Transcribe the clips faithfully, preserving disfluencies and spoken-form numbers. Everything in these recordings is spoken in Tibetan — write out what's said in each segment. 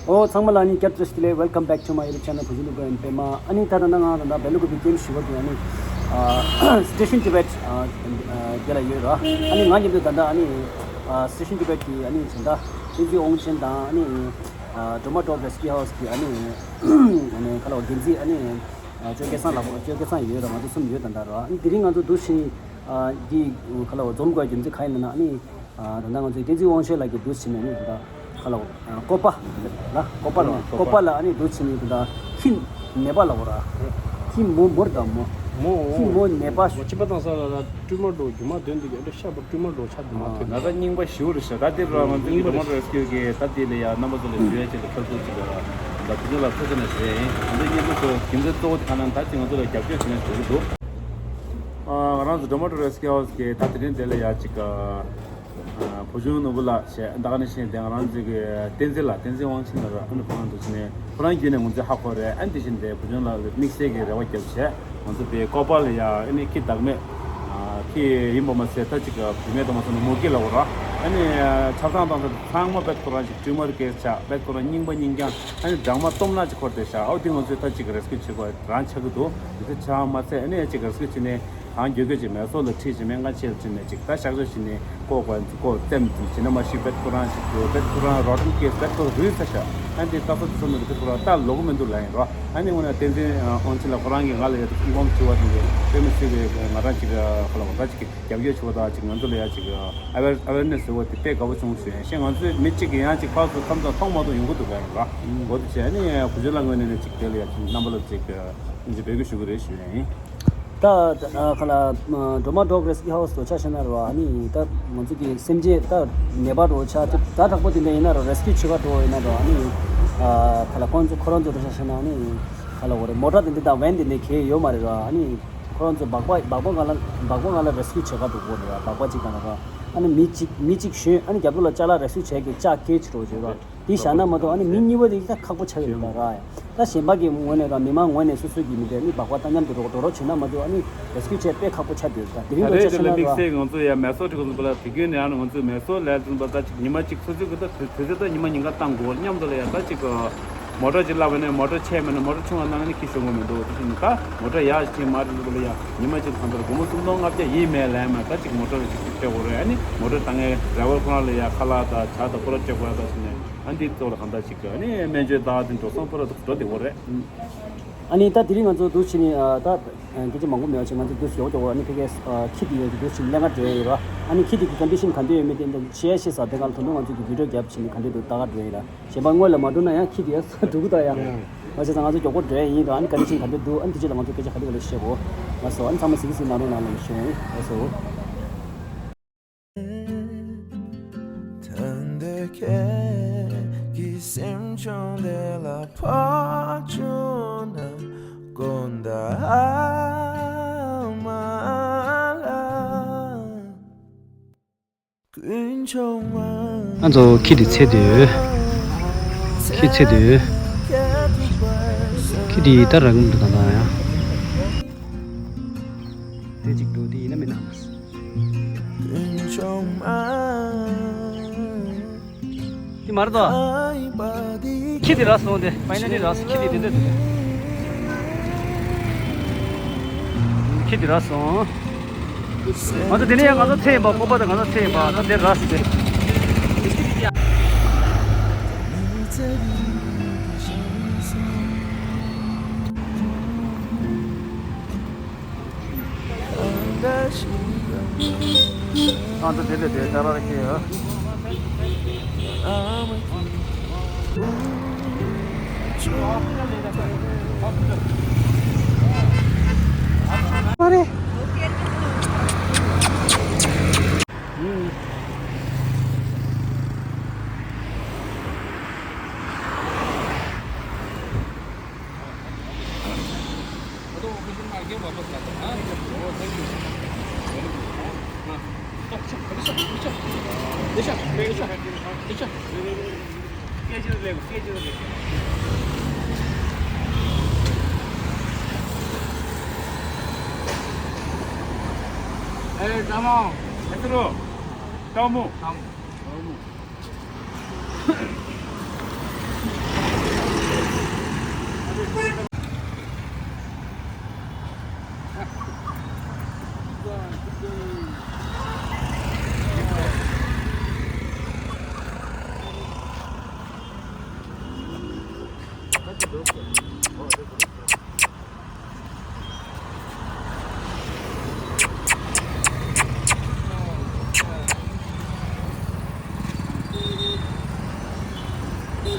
ཨོ་ཚང་མ་ལ་ནི་བསྐྱར་དུ་བཀྲ་ཤིས་བདེ་ལེགས། Welcome back to my YouTube channel བུ་ཆུང་ནོར་བུ་ཨེན་པད་མ། ཨ་ནི་ད་ད་ན་ང་ད་ད་སྦེལ་ཀོབ་ཀྱི་ཀེམ་བཞི་པ་གི་ཨ་ནི་Station Tibet དེ་ལ་ཡོད་ར། ཨ་ནི་ང་མཉམ་དུ་ད་ད་ཨ་ནི་Station Tibet གི་ཨ་ནི་ད་ད་བསྟན་འཛིན་དབང་ཆེན་དང་ཨ་ནི་Dromadaw Rescue House གི་ཨ་ནི་ཨ་ནི་ཁ་ལོ་འགན་འཛིན་ཨ་ནི་ཅོ་སྐལ་བཟང་ལགས། ཅོ་སྐལ་བཟང་ཡོད་ར། ང་ཚོ་གསུམ་ཡོད་ད་ད་ར། ཨ་ནི་དེ་རིང་ང་ཚོ་འདུ་ཤེས་འདི་ཁ་ལོ་འཛོམས་དགོས་རྒྱུ་མཚན་ག་ཡིན་ན་ཨ་ནི། ད་ལྟ་ང་ཚོའི་བསྟན་འཛིན་དབང་ཆེན་ལགས་ཀྱིས་འདུག་བྱས་ནས་ནི་ད་ལྟ་ཁ་ལོ་ཀོ་པ་ལ་ཀོ་པ་ལ་ཀོ་པ་ལ་ཨ་ནི་འདུག་བྱས་ནས་ད་ལྟ་ཁྱི་ནད་པ་ལ་བོ་ར། ཁྱི་མོ་མོར་ད་མོ་མོ་ཁྱི་མོ་ནད་པ་ཤོ། ཕྱི་པ་དང་ས་ལ་ལ་སྤྲུལ་མ་འགྲོ་རྒྱུ་མ་དོན་འདི་ག་ཤ་པ་སྤྲུལ་མ་འགྲོ་ཆ་རྒྱུ་མ་དོན་ན་ད་རྙིང་པ་ཞིའུ་རེ་ཤ་ད་དེ་ར་ང་ཚོའི་རྙིང་པ་རེ་Dromadaw Rescue གི་ད་དེ་ལ་ཡ་རྣམ་པ་ཚོ་ལ་ཞུ་ཡ་ཅིག་ལ་ཁ་ཚུགས་ཅིག་ལ་ད་དེ་ཚོ་ལ་ཐུགས་རྗེ་ཆེ་ཞུ་ཡ་ཡིན། ང་ཚོའི་བསྙེན་བཀུར་ཚོ་རྒྱུ་མཚན་གཙོ་བོ་ཐ་ན་ད་ཅིག་ང་ཚོ་ལ་རྒྱབ་སྐྱོར་བྱེད་ན་འགྲིག་གི་འདུག་ང་རང་ཚོ་Dromadaw Rescue House གི་ད་དེ་རིང་དེ་ལ་ཡ་ཅིག་བུ་ཆུང་ནོར་བུ་ལགས་བྱས་ད་ག་ནང་བཞིན་དེ་ང་རང་ཚོའི་གི་བསྟན་འཛིན་ལགས་བསྟན་འཛིན་དབང་ཆེན་ལགས་ར། ཨ་ནི་ཁོ་རང་འདུག་བྱས་ནས་ཁོ་རང་བརྒྱུད་ནས་ང་ཚོས་ཧ་གོ་རེད། ཨ་ནི་དེ་བཞིན་དེ་བུ་ཆུང་ལགས་དམིགས་བསལ་གྱི་རེ་བ་བརྒྱབ་བྱས་ང་ཚོ་དེ་ཀོ་པ་ལ་ཡ་ཨ་ནི་ཁྱི་བདག་མེད་ཁྱི་ཡིན་པ་མ་ཟད་ད་ཅིག་བུད་མེད་དུ་མ་སོང་ན་མོ་ཁྱི་ལ་འོ་ར། ཨ་ནི་ཆབ་གསང་དང་ཚང་མ་བེད་ཁོ་རང་ཅིག་ཊུ་མར་ཀེ་སི་ཆགས་བེད་ཁོ་རང་རྙིང་པ་རྙིང་རྐྱང་ཨ་ནི་སྦྲང་མ་སྟོབས་ན་ཅིག་འཁོར་བསྡད་ཤག་ཨོ་དེ་ང་ཚོས་ད་ཅིག་རེ་སྐུལ་བྱེད་དགོས་རང་ཆགས་ཀྱི་འདུག་དེ་ཚོ་ཆགས་མ་ཚད་ཨ་ནི་ཅིག་རེ་སྐུལ་བྱས་ནས། གང་མགྱོགས་མགྱོགས་ཅིག་མེ་སོར་ལ་ཁྲིད་ཅིག་མེ་ལྔ་ཆེར་ཁྲིད་ནས་ཅིག་ད་གཤག་བཅོས་བྱས་ནས་ཀོ་ཀོ་ཀོ་བཙེམ་ཅིག་བྱས་ན་མ་ཤི་བེད་ཁོ་རང་ཞིག་ཏུ་བེད་ཁོ་རང་རོ་ཊན་ཀེ་སི་བེད་ཁོ་རུལ་ཚ་ཤག་ཨ་ནི་ད་སོ་ཚོ་མི་རུ་བེད་ཁོ་རང་ད་ལོག་མི་འདུག་ལ་ཡིན་རོ། ཨ་ནི་དངོས་གནས་བསྟན་འཛིན་དབང་ཆེན་ལགས་ཁོ་རང་གིས་ང་ལ་ཡ་ཁྲིད་ཁོམ་བྱུང་བ་དེ་འདྲ་དཔེ་མི་སྲིད་པའི་ང་རང་ཅིག་ཁོ་ལ་བ་ད་ཅིག་རྒྱབ་སྐྱོར་བྱེད་པ་དང་ཅིག་ང་ཚོ་ལ་ཡ་ཅིག་ཨ་ཝེར་ཨ་ཝེར་ནེ་སི་ཟེར་བ་དེ་དཔེ་དགའ་པོ་བྱུང་ཞུ་ཡ་ཤེས། ང་ཚོའི་མི་གཅིག་གིས་ཡང་ཅིག་ཕར་ཚུར་ཁམས་ཙམ་མཐོང་མ་མཐོང་ཡོང་གི་འདུག་ལ་ཡིན་རོ། འོ་དེ་བྱས་ཨ་ནི་བུ་ཆུང་ལགས་ངོས་ནས་ནི་ཅིག་དེ་ལ་ཡ་ཅིག་རྣམ་པ་ལ་ཅིག་འབོད་སྐུལ་ཞུ་གི་རེད་ཞུ་ཡ་ཡིན། ད་ཁ་ལ་Dromadaw Rescue House དུ་ཆ་བཞག་ན་རོ། ཨ་ནི་ད་ང་ཚོ་གི་སེམས་ཅན་ད་ནད་པ་རོ་ཆ་ད་དྲག་པོ་དེ་འདྲ་ཡིན་ན་རོ་རེ་སི་ཀིའུ་བྱེད་ག་འགྲོ་ཡིན་ན་རོ། ཨ་ནི་ཁ་ལ་ཁོང་ཚོ་ཁོ་རང་ཚོ་རོ་ཆ་བཞག་ན་ཨ་ནི་ཁ་ལ་འོ་རེ་མོ་ཊ་དེ་འདྲ་དང་ཝེན་དེ་འདྲ་གས་ཡོད་མ་རེད་རོ། ཨ་ནི་ཁོ་རང་ཚོ་སྦག་སྦག་སྦག་སྦག་ང་ལ་སྦག་སྦག་ང་ལ་རེ་སི་ཀིའུ་བྱེད་ག་འགྲོ་དགོས་རེད་རོ། སྦག་སྦག་ཅིག་ག་ན་རོ། ཨ་ནི་མི་གཅིག་མི་གཅིག་ཞོན་ཨ་ནི་རྒྱབ་ལོགས་ལ་ཅ་ལག་རེ་སི་ཀིའུ་བྱེད་གི་ཅ་སྐད་ཆ་རོ་བྱེད་རོ། དེ་བཞག་ན་མ་གཏོགས་ཨ་ནི་མི་གཉིས་པ་དེ་ད་ཁག་པོ་ཆགས་ཡོད་རེད་ད་ར། ད་གཞན་པ་གི་ངོས་ནས་ར་མི་མང་ངོས་ནས་སོ་སོ་གི་མི་དེ་ནི་སྦག་སྦག་ད་མཉམ་དུ་རོགས་འགྲོ་རོགས་བྱེད་ན་མ་གཏོགས་ཨ་ནི་རེ་སི་ཀིའུ་བྱེད་དཔེ་ཁག་པོ་ཆགས་བསྡད་ཡོད་ད། དེ་རིང་ད་རེས་དེ་ལ་དམིགས་བསལ་ང་ཚོ་ཡ་མེ་སོར་ཁྲིད་དགོས་འདུག་པ་ལ་དུས་རྒྱུན་ནས་ཡང་ང་ཚོས་མེ་སོར་ལས་དུས་པ་ད་ཅིག་ཉི་མ་གཅིག་ཚོ་ཚོད་ཀྱི་ད་དུས་ཚོད་ད་ཉི་མ་ཉིན་ག་བཏང་དགོས་མཉམ་དུ་ལ་ཡ་ད་ཅིག་མོ་ཊ་ཅིག་བསླབས་པ་ནས་མོ་ཊ་ཆད་མེད་ན་མོ་ཊ་ཆུང་བ་གནང་ནས་ཁྱི་ཤོང་གི་མི་འདུག་དེ་བཞིན་ད་མོ་ཊ་ཡག་ཅིག་མ་རེད་འདུག་པ་ལ་ཡ་ཉི་མ་གཅིག་གང་ལྟར་སྒོར་མོ་སུམ་སྟོང་ལྔ་བརྒྱ་ཡིན་མེད་ལན་མ་ད་ཅིག་མོ་ཊ་རེ་ཅིག་སྤྲད་དགོས་རེད། ཨ་ནི་མོ་ཊ་བཏང་མཁན་ཌ་རའི་ཝར་ཁོ་རང་ལ་ཡ་ཁ་ལག་དང་ཇ་དང་ཁོ་ར་སྤྲད་དགོས་ཡ་ད་བཞིན་ནས། ཨ་འདི་གཙོ་བོ་ལ་གང་ལྟར་ཞིག་ཨ་ནི་སྨན་བཅོས་དང་དེ་འགྲོ་སོང་ཕུ་ར་འགྲོ་བདེ་བོ་རེད། ཨ་ནི་ད་དེ་རིང་ང་ཚོ་འདུག་བྱས་ནས་ཨ་ད་སྐད་ཆ་མང་པོ་མེད་པ་བྱས་ང་ཚོ་འདུག་མགྱོགས་མགྱོགས་ཨ་ནི་ཕ་གིའི་ཁྱི་དེ་ཡོད་ཀྱི་འདུག་བྱས་ནས་ལེན་ག་འགྲོ་ཡ་ཡོད་ར། ཨ་ནི་ཁྱི་དེ་གི་ཀོན་ཌི་ཤན་ག་འདྲ་ཡོད་མེད་དེ་འདྲ་ཤེས་ཤེས་ས་དེ་ག་ལ་ད་དུང་ང་ཚོ་གི་བི་ཌིའོ་རྒྱབ་བྱས་ནས་ག་འདྲ་འདུག་ལྟ་ག་འགྲོ་ཡ་ཡིན་ར། གཞན་པ་སྔོན་ལ་མ་འགྲོ་ན་ཡང་ཁྱི་དེ་ཡ་འགྲོ་གི་ད་ཡ། ང་བྱས་ཙང་ང་ཚོ་མགྱོགས་པོ་འགྲོ་ཡ་ཡིན་ར། ཨ་ནི་ཀོན་ཌི་ཤན་ག་འདྲ་འདུག་ཨ་ནི་དེ་རྗེས་ལ་ང་ཚོ་སྐད་ཆ་ག་འདྲ་ག་ལ་བཤད་གོ་ལགས་སོ། ཨ་ནི་ཚང་མ་གཟིགས་གཟིགས་གནང་རོགས་གནང་ལགས་སོ། ལགས་སོ། ད་འདོད་ཁྱེད་ཀྱི་སེམས་བྱུང་དེ་ལ་ཕོག་བྱུང་ན་དགོངས་དག་ཨ་མ་ལགས་ཀུན་འབྱུང་མ། ང་ཚོ་ཁྱི་དེ་འཚོལ་དུས། ཁྱི་འཚོལ་དུས། ཁྱི་དེ་ད་རག་གི་མི་འདུག་ད་ལྟ་ཡང་། དེ་གཅིག་འདུག་དེ་ཡིན་ན་མིན་ན། དེ་མ་རེད་དོ། ཁྱི་དེ་རག་སོང་དེ། ཕའི་ནལ་ལི་རག་སོང་། ཁྱི་དེ་དེ་འདྲ་འདུག་ཁྱི་དེ་རག་སོང་། ང་ཚོ་དེ་ནས་ཡང་ང་ཚོ་ཚེ་ཡིན་པ་ཀོ་པ་དང་ང་ཚོ་ཚེ་ཡིན་པ་ད་དེ་རག་སོང་དེ། ཨ་ད་དེ་ལས་དེ་ད་ར་ཁྱེར་ཡོད། ཨ་རེ། ཨེ། ལྟད་མོ། ཨེ། ལྟད་མོ། ལྟད་མོ། ལྟད་མོ།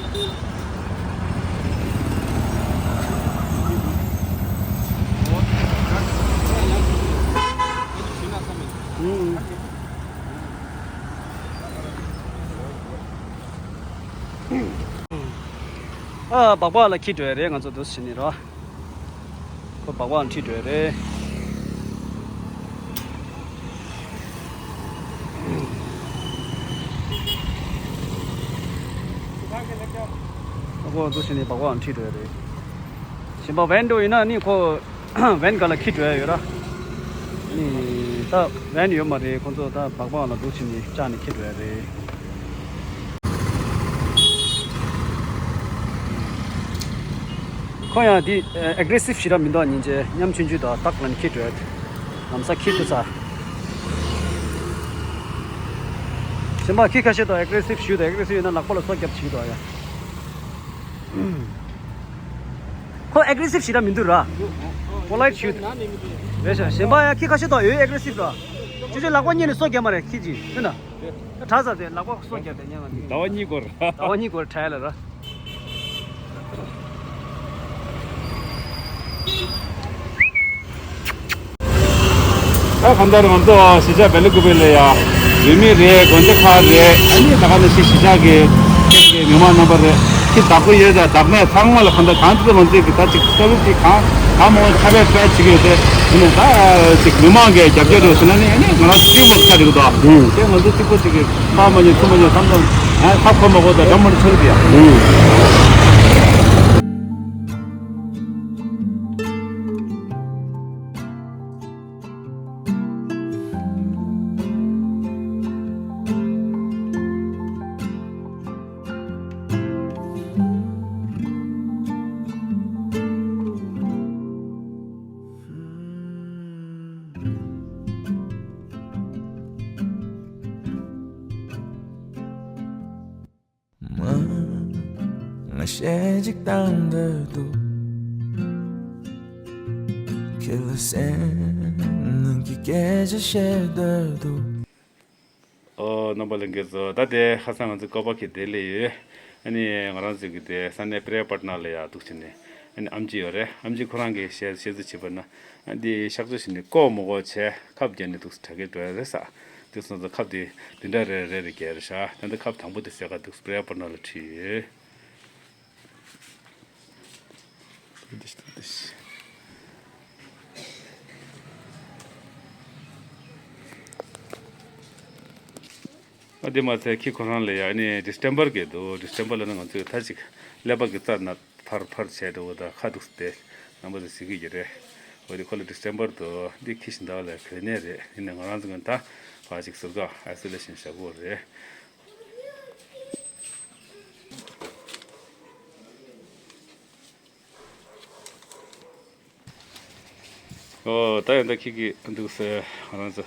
ཨ་སྦག་སྦག་ལ་འཁྱེར་འགྲོ་ཡ་རེད། ང་ཚོ་འདུག་སེ་བྱས་ནས་རོ། ཁོ་སྦག་སྦག་ལ་འཁྲིད་འགྲོ་ཡ་རེད། ཁོ་འདུག་སེ་བྱས་ནས་སྦག་སྦག་ལ་འཁྲིད་འགྲོ་ཡ་རེད། གཞན་པ་ཝེན་འགྲོ་ཡིན་ན་ནི་ཁོ་ཝེན་སྒང་ལ་འཁྱེར་འགྲོ་ཡ་ཡོད་ར། ནི་ད་ཝེན་ཡོད་མ་རེད། ཁོ་ཚོ་ད་སྦག་སྦག་ལ་འདུག་སེ་བྱས་ནས་བཅག་ནས་འཁྱེར་འགྲོ་ཡ་རེད། ཁོ་ཡང་འདི་ཨེག་རེ་སིབ་ཞེ་དྲག་མི་འདུག་སྙིང་རྗེ། ཉམ་ཆུང་ཆུང་དང་ཏག་ལ་ནི་འཁྱེར་འགྲོ་ཡ། ལམ་སང་འཁྱེར་ཐུབ་ས། གཞན་པ་ཁྱི་ཁ་ཤས་དང་ཨེག་རེ་སིབ་ཞེ་དྲག་ཨེག་རེ་སིབ་ཡོད་ན་ལག་པ་ལ་སོ་བརྒྱབ་བྱེད་ཀྱི་འདུག་ཡ། ཁོ་ཨེག་རེ་སིབ་ཞེ་དྲག་མི་འདུག་ར། པོ་ལའིཊ་ཞུ། རེད་ཤག་གཞན་པ་ཡང་ཁྱི་ཁ་ཤས་དང་ཡོད་ཨེག་རེ་སིབ་ར། ཅོ་ཅོ་ལག་པ་གཉིས་ནས་སོ་བརྒྱབ་མ་རེད་ཁྱི་ཅིག་ཡིན་ན། དྲག་ས་དེ་ལག་པ་སོ་བརྒྱབ་དེ་ཉན་ལ་ཟླ་བ་གཉིས་འགོར། ཟླ་བ་གཉིས་འགོར་ཁྲལ་ལ་ར། ད་གང་ལྟར་ང་ཚོ་གཞིས་ཆགས་བེ་ལི་ཀུ་པེ་ལ་ཡ་བུད་མེད་རེད། དགོན་སྡེ་ཁག་རེད། ཨ་ནི་ད་ག་ནང་བཞིན་གཞིས་ཆགས་ཀྱི་མི་མང་རྣམ་པ་རེད། ཁྱི་བདག་པོ་ཡོད་ད་བདག་མེད་ཚང་མ་ལ་གང་ལྟར་གང་ཅི་ཙམ་མང་ཙམ་གྱི་ད་ཅིག་ས་བུ་ཅིག་གང་གང་མང་ཁྱབ་པའི་སྤྲད་བྱེད་ཀྱི་ཡོད་དེ། ཨ་ནི་ད་ཅིག་མི་མང་གི་རྒྱབ་སྐྱོར་རེད་ཟེར་ན་ནི་ཨ་ནི་ང་རང་ཚོ་སྐྱིད་པོ་ཆགས་འགྲིག་གི་འདུག་དེ་ང་ཚོ་གཅིག་པོ་གཅིག་གིས་ཕ་མ་ཉོ་ཚུ་མ་ཉོ་བསམ་བསམ་ཨ་ཁ་ཁོ་མ་གོ་ད་འགྲམ་མར་ཚུར་དེ་ཡ། མ། ང་ཞེ་གཅིག་བཏང་འདོད་འདུག་ཁྱེད་ལ་སེམས་ནང་གི་སྐད་ཆ་བཤད་འདོད་འདུག་ཨོ། རྣམ་པ་ལྷན་རྒྱས་ཚོ། ད་དེ་ཁ་སང་ང་ཚོ་ཀོ་པ་ཁེ་དེ་སླེབས་ཡོད། ཨ་ནི་ང་རང་ཚོ་གི་དེ་ས་གནས་པྲེ་ཡ་པཊ་ན་ལ་ཡ་འདུག་སེ་བྱས་ནས། ཨ་ནི་ཨམ་ཆི་ཡོད་རེད། ཨམ་ཆི་ཁོ་རང་གིས་བཤད་བཤད་ཚུལ་བྱས་པ་ན། ཨ་འདི་གཤག་བཅོས་བྱས་ནས་ལྐོག་མ་ལྐོག་བྱས་ཁབ་བརྒྱབ་ནས་འདུག་སེ་དྲག་གེ་འགྲོ་ཡ་རེད་ས། དེ་སོང་ཙང་ཁབ་དེ་འདི་འདྲ་རེ་རེ་རེ་རྒྱག་རེད་ཤག་ད་ལྟ་ཁབ་དང་པོ་དེ་བསད་ག་འདུག་སེ་པྲེ་ཡ་པཊ་ན་ལ་ཁྲིད་ཡོད། ཨ་དེ་མ་ཚད་ཁྱི་ཁོ་རང་ལ་ཡ་ཨ་ནི་ཌི་སི་ཊེམ་པར་གི་འདུག་ཌི་སི་ཊེམ་པར་ལ་ནི་ང་ཚོས་ད་ཅིག་ཀླད་པ་གི་རྩ་ན་ཕར་ཕར་བྱས་འགྲོ་བ་ད་ཁ་འདུག་སེ་བསྡད། རྣམ་པ་ཚོས་གཟིགས་ཀྱི་ཡོད་རེད། འོ་དེ་ཁོ་ལ་ཌི་སི་ཊེམ་པར་འདུག་འདི་ཁྱི་ཞིག་འདག་ལ་གོན་ནས་རེད། ཡིན་ནའི་ང་རང་ཚོ་གི་ད་ཕར་ཅིག་ཟུར་ཁ་ཨའི་སོ་ལེ་ཤན་བྱ་དགོས་རེད། ཨོ། ད་ཡང་ད་ཁྱི་གི་འདུག་སེ་ང་རང་ཚོ་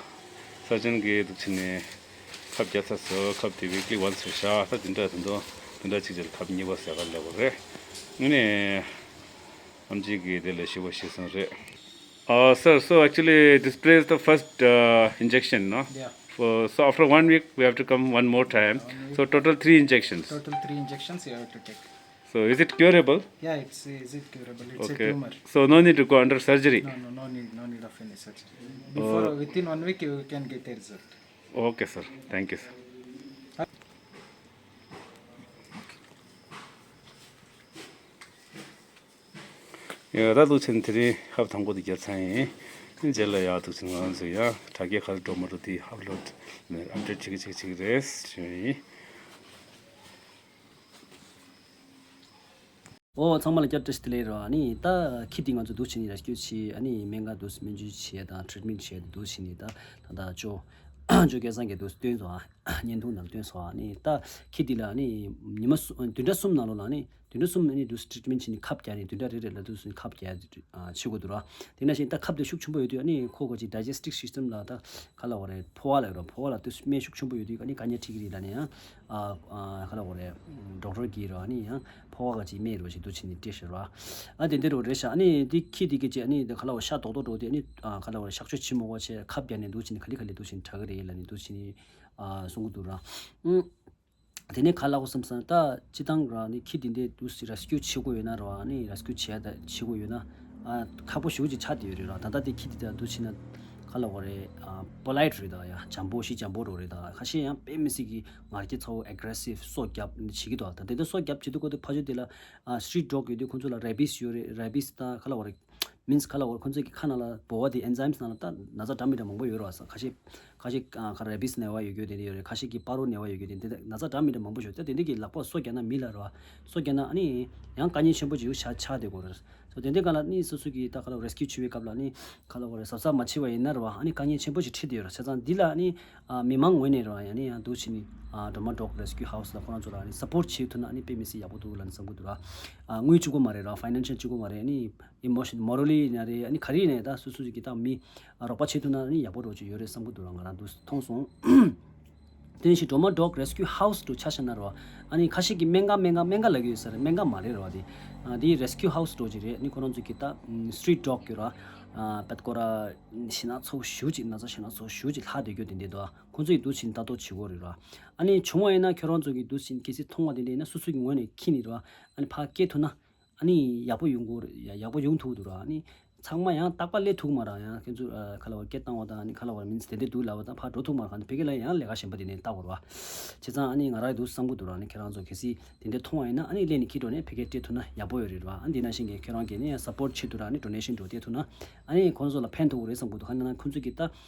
ས་ཆེན་གི་འདུག་ཕྱི་ནས་ཁབ་བརྒྱབ་ཚར་སོང་། ཁབ་དེ་ཝིག་ལི་ཝན་སི་རེད་ཤག་ད་དེ་འདྲ་དེ་འདྲ་དེ་འདྲ་གཅིག་བྱས་ཁབ་གཉིས་པ་ཟ་ག་སླེབས་པ་རེད། ཨ་ནི་ཨམ་ཆི་གིས་དེ་ལ་ཞུ་བ་ཞུས་སོང་རེད། Uh, sir, so actually this place the first uh, injection, no? Yeah. For, so after one week we have to come one more time. One week. So total three injections. Total three injections you have to take. So is it curable? Yeah, it's is it curable? It's a Okay. Tumor. So no need to go under surgery? No, no, no need, no need of any surgery. Before, uh, within one week you can get a result. Okay, sir. Thank you, sir. ཡ་ད་འདུག་ཕྱི་ནས་དེ་རིང་ཁབ་དང་པོ་དེ་བརྒྱབ་ཚར་ཡིན། རྗེས་ལ་ཡ་འདུག་ཕྱི་ནས་ང་རང་ཚོ་ཡ་དྲ་རྒྱའི་ཁ་ལ་འགྲོ་མ་འགྲོ་དེ་ཨབ་ལོཌ་ཨབ་ཌེཊ་བྱེད་ཀྱི་བྱེད་ཀྱི་བྱེད་ཀྱི་རེད་ཞུ་ཡིན། ཨོ། ཚང་མ་ལ་བསྐྱར་བཀྲ་ཤིས་བདེ་ལེགས་རོ། ཨ་ནི་ད་ཁྱི་དེ་ང་ཚོ་འདུག་ཕྱི་ནས་ར་སྐྱོད་བྱས། ཨ་ནི་སྨན་ཁང་འདུག་སྨན་བཅོས་བྱས་དང་ཊི་རི་ཊི་མེན་ཊི་བྱས་འདུག་ཕྱི་ནས་ད་ད་ད་ཅོ་ཅོ་སྐལ་བཟང་གིས་འདུག་སྟོན་སོང་ཨ། བརྙན་ཐུང་ནང་སྟོན་སོང་ཨ། ནི་ད་ཁྱི་འདི་ལ་ནི་ཉི་མ་གསུམ་བདུན་ཕྲག་གསུམ་ནང་ལོགས་ལ་ནི་བདུན་ཕྲག་གསུམ་ནི་འདུག་ཊི་རི་ཊི་མེན་ཊི་བྱས་ནི་ཁབ་རྒྱག་ནི་བདུན་ཕྲག་རེ་རེ་ལ་འདུག་སུ་ཁབ་རྒྱག་བྱེད་དགོས་འདུག་ར། དེ་ནང་བཞིན་ད་ཁབ་དེ་ཤུགས་ཆེན་པོ་ཡོད་དུས་ཨ་ནི་ཁོ་ག་ཅིག་ཌའི་ཇེ་སི་ཊིབ་སི་སི་ཊམ་ལ་ད་ག་ལ་བ་རེད་ཕོ་བ་ལ་ཡོད་ར། ཕོ་བ་ལ་དུ་སྨན་ཤུགས་ཆེན་པོ་ཡོད་དུས་ཨ་ནི་དཀའ་ངལ་འཕྲད་ཀྱི་རེད་ལ་ནི་ཡང་ཨ་ཨ་ག་ལ་བ་རེད་ཌོག་ཊར་གྱིས་ར་ཨ་ནི་ཡང་ཕོ་བ་ག་ཅིག་སྨན་རོ་ཞིག་འདུག་བྱས་ནི་སྤྲད་ཤེས་ར། ཨ་དེ་འདྲ་རོ་རེད་ཤག་ཨ་ནི་འདི་ཁྱི་འདི་ག་ཅིག་ཨ་ནི་ད་ག་ལ་བ་ཤ་རྡོག་རྡོག་འགྲོ་དུས་ཨ་ནི་ཨ་ག་ལ་བ་རེད་གཤག་བཅོས་བྱེད་མ་དགོས་བྱས་ཁབ་རྒྱག་ནི་འདུག་བྱས་ནི་ག་ལེ་ག་ལེ་འདུག་བྱས་ནི་དྲག་གི་རེད་ལ་ནི་འདུག་བྱས་ནི་ཨ་གསུང་གི་འདུག་ར། ཨུ། དེ་ནས་ག་ལབ་དགོས་བསམ་སོང་ན། ད་སྤྱིར་བཏང་ར་ནི་ཁྱི་དེ་འདྲ་འདུག་སེ་རེ་སི་ཀིའུ་བྱེད་དགོས་ཡོད་ན་ར་བ། ཨ་ནི་རེ་སི་ཀིའུ་བྱེད་ཡ་ད་བྱེད་དགོས་ཡོད་ན། ཨ་ཁག་པོ་ཞེ་པོ་ཅིག་ཆགས་བསྡད་ཡོད་རེད་ར། ད་ལྟ་དེ་ཁྱི་དེ་འདྲ་འདུག་སེ་བྱས་ན་ག་ལབ་དགོས་རེད། ཨ་པོ་ལའིཊ་རེད། ད་ཡ་འཇམ་པོ་ཞེ་འཇམ་པོ་རོ་རེད། ད་ཁ་ཤས་ཡང་དཔེ་མི་སྲིད་ཀྱི་ང་རྒྱལ་ཚ་བོ་ཨེག་རེ་སིབ་སོ་རྒྱབ་བྱེད་ཀྱི་འདུག་ད་དེ་འདྲ་སོ་རྒྱབ་བྱེད་དུས་སྐབས་དེ་ཕར་ཕྱོགས་དེ་ལ་ཨ་སི་ཊི་རིཊ་ཌོག་ཡོད་དུས་ཁོང་ཚོ་ལ་རེ་བིས་ཡོད་རེད། རེ་བིས་ད་ག་ལབ་དགོས་རེད། མིན་སི་ག་ལབ་དགོས་རེད། ཁོང་ཚོ་གི་ཁ་ནང་ལ་འབུ་བ་དེ་ཨེན་ཛའིམ་སི་ནང་ལ་ད་ན་ཚ་འདྲ་མི་འདྲ་མང་པོ་ཡོད་རེད་བ། ཁ་ཤས་ཁ་ཤས་ཨ་ཁ་རེ་བིས་ནད་པ་ཡོད་རྒྱུ་དེ་འདྲ་ཡོད་རེད། ཁ་ཤས་ཀྱི་སྤ་རོ་ནད་པ་ཡོད་རྒྱུ་དེ་འདྲ། ན་ཚ་འདྲ་མི་འདྲ་མང་པོ་ཡོད། ད་དེ་འདྲ་གི་ལག་པ་སོ་རྒྱག་ན་མི་ལ་རེད་བ། སོ་རྒྱག་ན་ཨ་ནི་ཡང་དཀའ་ངལ་ཆེན་པོ་ཅིག་ཆགས་ཆགས་བསྡད་ཀྱི་ཡོད་རེད། སོ་དེ་འདྲའི་སྒང་ལ་ནི་སོ་སོ་གི་ད་ག་ལབ་རེ་སི་ཀིའུ་བྱེད་པའི་སྐབས་ལ་ནི་ག་ལབ་དགོས་རེད། གཟབ་གཟབ་མ་བྱས་པ་ཡིན་ན་རེད་བ། ཨ་ནི་དཀའ་ངལ་ཆེན་པོ་ཞིག་འཕྲད་བསྡད་ཡོད་རེད། བྱས་ཙང་འདི་ལ་ནི་ཨ་མི་མང་ངོས་ནས་རེད་བ། ཡང་ནི་ཡང་འདུག་སེ་ནི་ཨ་ཌོ་མ་ཌོག་རེ་སི་ཀིའུ་ཧའུ་སི་ལ་ཁོ་རང་ཚོ་ལ་ནི་སབ་པོརཊ་བྱེད་ཐུབ་ན་ཨ་ནི་དཔེ་མི་སྲིད་ཡག་པོ་འདུག་ལབ་ནི་བསམ་གྱི་འདུག་ར། ཨ་དངུལ་གཅིག་པོ་མ་རེད་ར། ཕའི་ནན་ཤལ་གཅིག་པོ་མ་རེད། ཨ་ནི་ཨི་མོ་ཤན་མོ་རལ་ལི་ཡིན་ན་རེད། ཨ་ནི་ག་རེ་ཡིན་ན་ད་སོ་སོ་ཅིག་གི་ད་མི་ཨ་རོགས་པ་བྱེད་ཐུབ་ན་ཨ་ནི་ཡག་པོ་འདྲ་ཅིག་ཡོད་རེད་བསམ་གྱི་འདུག་ར། ང་རང་འདུག་སེ་མཐོང་སོང་། དེ་བཞིན་ཌོ་མ་ཌོག་རེ་སི་ཀིའུ་ཧའུ་སི་འདྲ་ཆ་བཞག་ན་རེད་བ། ཨ་ནི་ཁ་ཤས་ཀྱིས་སྨན་ཁང་སྨན་ཁང་སྨན་ཁང་ལབ་ཀྱི་ཡོད་ས་རེད། སྨན་ཁང་མ་རེད་རེད་བ། དེ་ཨ་དེ་རེ་སི་ཀིའུ་ཧའུ་སི་འདྲ་ཅིག་རེད། ཨ་ནི་ཁོ་རང་ཚོ་གི་ད་སི་ཊི་རིཊ་ཌོག་ཡོད་ར། ཨ་བད་ཀོ་ར་ཞེ་ན་ཚ་བོ་ཞེ་པོ་ཅིག་ན་ཚ་ཞེ་ན་ཚ་བོ་ཞེ་པོ་ཅིག་ལྷག་བསྡད་རྒྱུ་དེ་འདྲ་འདུག་ཁོང་ཚོ་ཡིས་འདུག་སེ་ལྟ་རྟོག་བྱེད་ཀྱི་ཡོད་རེད་ར། ཨ་ནི་བྱུང་བ་ཡིན་ན་ཁྱོད་རང་ཚོ་གིས་འདུག་སེ་གལ་སྲིད་མཐོང་བ་དེ་འདྲ་ཡིན་ན་སོ་སོ་གི་ངོས་ནས་ཁྱི་ནི་རེད་བ། ཨ་ནི་ཕར་སྐྱེལ་ཐུབ་ན་ཨ་ནི་ཡག་པོ་ཡོང་གི་རེད། ཡག་པོ་ཡོང་ཐུབ་ཀྱི་འདུག་ར། ཨ་ནི་ཚང་མ་ཡང་རྟག་པར་སླེབས་ཐུབ་ཀྱི་མ་རེད། ཡང་ཁྱེད་ཚོ་ཨ་ག་ལབ་དགོས་རེད། སྐད་བཏང་བ་དང་ཨ་ནི་ག་ལབ་དགོས་རེད། མིན་དེ་འདྲ་འདུག་ལབ་པ་དང་ཕར་འགྲོ་ཐུབ་ཀྱི་མ་རེད། ག་ནི་ཕ་གི་ལ་ཡང་ལས་ཀ་གཞན་པ་དེ་འདྲ་ལྟ་དགོས་རེད་བ། བྱས་ཙང་ཨ་ནི་ང་རང་འདུག་བསམ་གྱི་འདུག་ར། ཨ་ནི་ཁྱེད་རང་ཚོ་གལ་སྲིད་དེ་འདྲ་མཐོང་བ་ཡིན་ན་ཨ་ནི་སླེབས་ནས་ཁྱི་འདྲ་ནས་ཕ་གིར་སྤྲད་ཐུབ་ན་ཡག་པོ་ཡོད་རེད་བ། ཨ་ནི་དེ་ནང་བཞིན་གྱི་ཁྱེད་རང་གིས་ནི་ཡང་སབ་པོརཊ་བྱེད་ཐུབ་ར། ཨ་ནི་ཌོ་ནེ་ཤན་འདྲ་སྤྲད་ཐུབ་ན་ཨ་ནི་ཁོང་ཚོ་ལ་ཕན་ཐོགས་ཀྱི་རེད་བསམ་གྱི་འདུག་ག་ནི་ན་ཁོང་ཚོ་གིས་ད་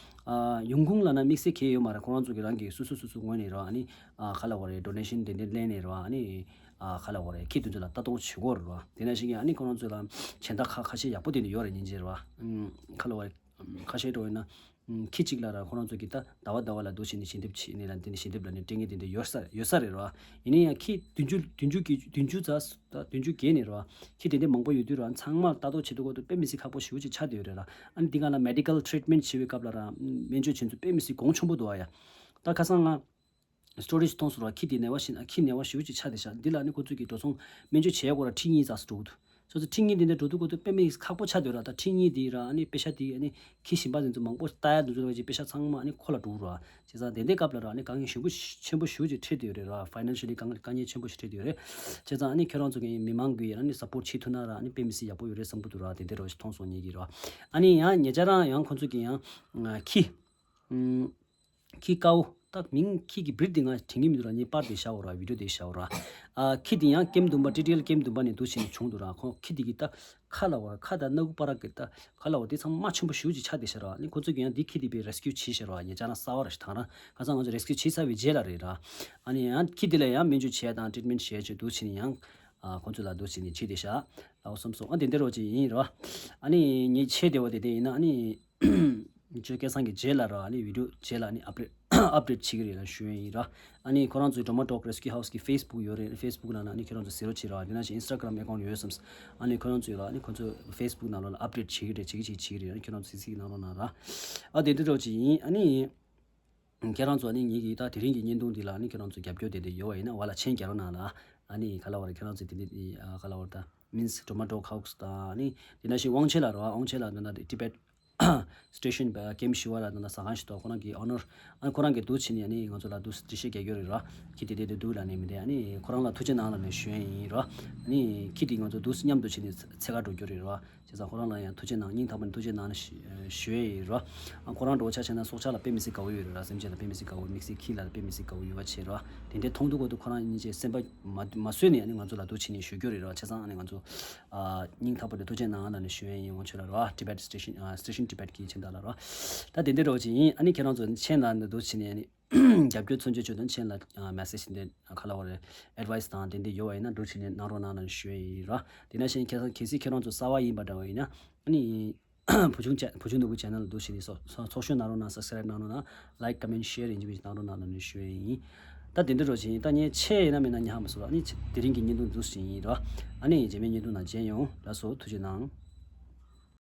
ཨ་ཡོང་ཁུངས་ལབ་ན་དམིགས་བསལ་གང་ཡང་ཡོད་མ་རེད། ཁོ་རང་ཚོ་གིས་རང་གི་སོ་སོ་སོ་སོ་ངོས་ནས་ར། ཨ་ནི་ཨ་ག་ལབ་དགོས་རེད། ཌོ་ནེ་ཤན་དེ་འདྲ་ལེན་ནས་ར། ཨ་ནི་ཨ་ག་ལབ་དགོས་རེད། ཁྱི་དེ་ཚོ་ལ་ལྟ་རྟོག་བྱེད་ཀྱི་ཡོད་རེད་བ། དེ་ནང་བཞིན་གྱི་ཨ་ནི་ཁོ་རང་ཚོ་ལ་གཞན་དག་ཁ་ཁ་ཤས་ཡག་པོ་དེ་འདྲ་ཡོད་རེད། སྙིང་རྗེ་རེད་བ། ཨུམ་ག་ལབ་དགོས་རེད། ཁ་ཤས་འདྲ་བོ་ཡིན་ན་ཨུམ་ཁྱི་གཅིག་ལ་ར་ཁོ་རང་ཚོ་གིས་ད་ཟླ་བ་ཟླ་བ་ལ་འདུག་བྱས་ནས་ཞལ་འདེབས་བྱས་ནས་ར། དེ་ནས་ཞལ་འདེབས་ལབ་ནས་སྤྲད་མཁན་དེ་འདྲ་ཡོད་ས་ཡོད་ས་རེད་ར། ཡིན་ན་ཡང་ཁྱི་བདུན་ཅུ་བདུན་ཅུ་གི་བདུན་ཅུ་ཙམ་ད་བདུན་ཅུ་བརྒལ་ནས་ར། ཁྱི་དེ་འདྲ་མང་པོ་ཡོད་དུས་ར་ཚང་མར་ལྟ་རྟོག་བྱེད་དུས་སྐབས་དུ་དཔེ་མི་སྲིད་ཁག་པོ་ཞེ་པོ་ཅིག་ཆགས་བསྡད་ཡོད་རེད་ར། ཨ་ནི་འདི་སྒང་ལ་མེ་ཌི་ཀལ་ཊི་རིཊ་མེན་ཊི་བྱེད་པའི་སྐབས་ལ་ར་སྨན་བཅོས་བྱེད་ཚུལ་དཔེ་མི་སྲིད་གོང་ཆེན་པོ་འདུག་ཨ་ཡ། ད་ཁ་སང་ང་སི་ཊོ་རི་ཞིག་མཐོང་སོང་ར། ཁྱི་དེ་ནད་པ་ཞིག་ན་ཁྱི་ནད་པ་ཞེ་པོ་ཅིག་ཆགས་བསྡད་ཤག་འདི་ལ་ནི་ཁོ་ཚོས་ཀྱི་འགྲོ་སོང་སྨན་བཅོས་བྱེད་ཡག་སྐོར་ལ་ཁྲི་གཉིས་ཙམ་ཞིག་འགྲོ་གི་འདུག་སོ་སོ་ཁྲི་གཉིས་དེ་འདྲ་འགྲོ་དུས་སྐབས་དུ་དཔེ་མི་ཁག་པོ་ཆགས་བསྡད་ཡོད་ར། ད་ཁྲི་གཉིས་དེ་ར་ཨ་ནི་པེ་ཤ་དེ་ཨ་ནི་ཁྱི་གཞན་པ་དེ་ཚོ་མང་པོ་ལྟ་ཡག་དེ་ཚོ་ལ་བྱས་པེ་ཤ་ཚང་མ་ཨ་ནི་ཁོ་ལ་འགྲོ་ར། བྱས་ཙང་དེ་འདྲའི་སྐབས་ལ་ར་ཨ་ནི་དཀའ་ངལ་ཞེ་པོ་ཆེན་པོ་ཞེ་པོ་ཅིག་འཕྲད་བསྡད་ཡོད་རེད་ར། ཕའི་ནན་ཤལ་ལི་དཀའ་ངལ་དཀའ་ངལ་ཆེན་པོ་ཞིག་འཕྲད་བསྡད་ཡོད་རེད། བྱས་ཙང་ཨ་ནི་ཁྱེད་རང་ཚོ་གི་མི་མང་གིས་ཨ་ནི་སབ་པོརཊ་བྱེད་ཐུབ་ན་ར་ཨ་ནི་དཔེ་མི་སྲིད་ཡག་པོ་ཡོད་རེད་བསམ་གྱི་འདུག་ར། དེ་འདྲ་ར་ཞིག་མཐོང་སོང་ངེད་ཀྱིས་ར། ཨ་ནི་ཡང་ཉེ་ཆར་རང་ཡང་ཁོ་ཚོ་གི་ཡང་ཁྱི་ཨུམ། ཁྱི་དཀར་པོ། ད་མིང་ཁྱི་གི་བྷི་རིཌ་དེ་ང་དྲན་གྱི་མི་འདུག་ར། ངས་པར་དེ་བཞག་ཡོད་ར། བི་ཌི་ཡོ་དེ་བཞག་ཡོད་ར། ཨ་ཁྱི་དེ་ཡང་ཀེམ་བདུན་པ་ཊི་ཊི་ཨེལ་ཀེམ་བདུན་པ་ནས་འདུག་བྱས་ནས་བྱུང་འདུག་ར། ཁོ་ཁྱི་དེ་གི་ད་ཁ་ལབ་དགོས་ར། ཁ་དང་སྣ་ཁུག་བར་གྱི་ད་ག་ལབ་དགོས་རེད། དེ་ཚང་མ་མ་ཆེན་པོ་ཞེ་པོ་ཅིག་ཆགས་བསྡད་ཤག་ར། ཨ་ནི་ཁོ་ཚོ་གིས་ཡང་འདི་ཁྱི་དེ་དཔེ་རེ་སི་ཀིའུ་བྱས་ཤག་ར། ཉེ་ཆར་རང་གསར་པ་ར་ཞིག་དང་ར་ཁ་སང་ང་ཚོ་རེ་སི་ཀིའུ་བྱས་ཚར་བའི་རྗེས་ལ་རེད་ར། ཨ་ནི་ཡང་ཁྱི་དེ་ལ་ཡང་སྨན་བཅོས་བྱས་དང་ཊི་རིཊ་མེན་ཊི་བྱས་བྱས་འདུག་བྱས་ནས་ཡང་ཨ་ཁོ་ཚོ་ལ་འདུག་བྱས་ནས་བྱས་བསྡད་ཤག་ལབ་བསམ་སོང་། ཨ་དེ་འདྲ་རོ་ཅིག་ཡིན་ར། ཨ་ནི་ངས་བྱས་བསྡད་པ་དེ་དེ་ཡིན་ན་ཨ་ནི། ཆོས་སྐལ་བཟང་གི་རྗེས་ལ་ར་ཨ་ནི་བི་ཌི་ཡོ་རྗེས་ལ་ཨ་ནི་ཨབ་ཌེཊ་ཨབ་ཌེཊ་བྱེད་ཀྱི་རེད་ལབ་ཞུ་ཡས་ཡིན་ར། ཨ་ནི་ཁོ་རང་ཚོའི་ཌོ་མ་ཌོག་རེ་སི་ཀིའུ་ཧའུ་སི་གི་ཕེ་སི་བུག་ཡོད་རེད། ཕེ་སི་བུག་ནང་ན་ཨ་ནི་ཁྱེད་རང་ཚོ་གཟིགས་རོགས་བྱེད་ར། དེ་ནང་བཞིན་ཨིན་སི་ཊ་གྷ་རམ་ཨེ་ཀའུན་ཊི་ཡོད་བསམ། ཨ་ནི་ཁོ་རང་ཚོས་ར་ཨ་ནི་ཁོ་ཚོ་ཕེ་སི་བུག་ནང་ལོགས་ལ་ཨབ་ཌེཊ་བྱེད་ཀྱི་རེད། བྱེད་ཀྱི་བྱེད་ཀྱི་བྱེད་ཀྱི་རེད། ཨ་ནི་ཁྱེད་རང་ཚོ་གཟིགས་གཟིགས་གནང་རོགས་གནང་ར། ཨ་དེ་འདྲ་རོ་ཅིག་ཡིན། ཨ་ནི་ཁྱེད་རང་ཚོ་ཨ་ནི་ངེད་ཀྱི་ད་དེ་རིང་གི་བརྙན་ཐུང་འདི་ལ་ཨ་ནི་ཁྱེད་རང་ཚོ་རྒྱབ་སྐྱོར་དེ་འདྲ་ཡོད་པ་ཡིན་ན་འོག་ལ་མཆན་རྒྱག་རོགས་གནང་ལ། ཨ་ནི་ག་ལབ་དགོས་རེད། ཁྱེད་རང་ཚོ་དེ་འདྲ་ཨ་ག་ལབ་དགོས་རེད། ད་མིན་སི་ཌོ་མ་ཌོག་ཧའུ་སི་དང་ཨ་ནི་དེ་ནང་བཞིན་དབང་ཆེན་ལ་ར་དབང་ཆེན་ལ་ད་ད་ཊི་བེཊ་སི་ཊེ་ཤན་ཀེམ་བཞི་པ་ལ་ད་ད་ཟ་ཁང་ཞིག་འདུག་ཁོ་རང་གི་ཨོ་ནར་ཨ་ཁོ་རང་གིས་འདུག་བྱས་ནས་ཨ་ནི་ང་ཚོ་ལ་འདུག་འགྲེལ་བཤད་རྒྱག་རྒྱུ་རེད་ར། ཁྱི་དེ་དེ་དེ་འདུག་ལབ་ནས་མི་འདྲ། ཨ་ནི་ཁོ་རང་ལ་ཐུགས་རྗེ་གནང་ལབ་ནས་ཞུ་ཡས་ཡིན་ར། ཨ་ནི་ཁྱི་དེ་ང་ཚོ་འདུག་མཉམ་དུ་བྱས་ནས་འཚོལ་ག་འགྲོ་རྒྱུ་རེད་ར། བྱས་ཙང་ཁོ་རང་ལ་ཡང་ཐུགས་རྗེ་གནང་། སྙིང་ཐག་པ་ནས་ཐུགས་རྗེ་གནང་ཞུ་ཞུ་ཡས་ཡིན་ར། ཨ་ཁོ་རང་འདྲ་བོ་ཆ་བཞག་ན་སྲོག་ཆགས་ལ་དཔེ་མི་སྲིད་དགའ་བོ་ཡོད་རེད་ར། སེམས་ཅན་ལ་དཔེ་མི་སྲིད་དགའ་བོ། དམིགས་བསལ་ཁྱི་ལ་དཔེ་མི་སྲིད་དགའ་བོ་ཡོད་པ་བྱས་ར། དེ་འདྲའི་མཐོང་དུས་སྐབས་དུ་ཁོ་རང་སྙིང་རྗེ་སེམས་པ་མ་མ་བཟོད་ནས་ཨ་ནི་ང་ཚོ་ལ་འདུག་བྱས་ནས་ཞུ་རྒྱུ་རེད་ར། བྱས་ཙང་ཨ་ནི་ང་ཚོ་ཨ་སྙིང་ཐག་པ་ནས་ཐུགས་རྗེ་གནང་ལབ་ནས་ཞུ་ཡས་ཡིན། དབང་ཆེན་ལ་ར། ཊི་བེཊ་སི་ཊེ་ཤན་ཨ་སི་ཊེ་ཤན་ཊི་བེཊ་གི་མཆན་རྟགས་ལ་ར། ད་དེ་འདྲ་འདྲ་བོ་ཅིག་ཡིན། ཨ་ནི་ཁྱེད་རང་ཚོ་མཆན་ལ་འདུག་བྱས་ནས་ཨ་ནི་རྒྱབ་སྐྱོར་མཚོན་ཆ་ཆོད་དོན་མཆན་ལ་ཨ་མེ་སེ་ཇི་འདི་ག་ལབ་དགོས་རེད། ཨེཌ་ཝའི་སི་དང་དེ་འདྲ་ཡོད་པ་ཡིན་ན་འདུག་བྱས་ནས་གནང་རོགས་གནང་ལབ་ནས་ཞུ་ཡས་ཡིན་ར། དེ་ནང་བཞིན་ཁ་སང་གལ་སྲིད་ཁྱེད་རང་ཚོ་གསར་པ་ཡིན་པ་འདྲ་བ་ཡིན་ན་ཨ་ནི། བུ་ཆུང་ཅེ་བུ་ཆུང་ནོར་བུ་ཆེ་ནལ་འདུག་བྱས་ནས་སོ་སོ་ཚོགས་ཞུགས་གནང་རོགས་གནང་། སབ་སི་ཀ་རའིབ་གནང་རོགས་གནང་། ལའིཀ་ཀོ་མེན་ཊི་ཤེར་ཡིན་གཅིག་མིན་གཅིག་གནང་རོགས་གནང་ལབ་ནས་ཞུ་ཡས་ཡིན། ད་དེ་འདྲ་འདྲ་བོ་ཅིག་ཡིན། ད་ངས་ཆེ་ཡིན་ན་མིན་ན་ཉག་མ་སོང་ར། ཨ་ནི་དེ་རིང་གི་བརྙན་ཐུང་འདུག་སེ་ཡིན་ར། ཨ་ནི་རྗེས་མའི་བརྙན་ཐུང་ནང་མཇལ་ཡོང་། ལགས་སོ། ཐུགས་རྗེ་གནང་།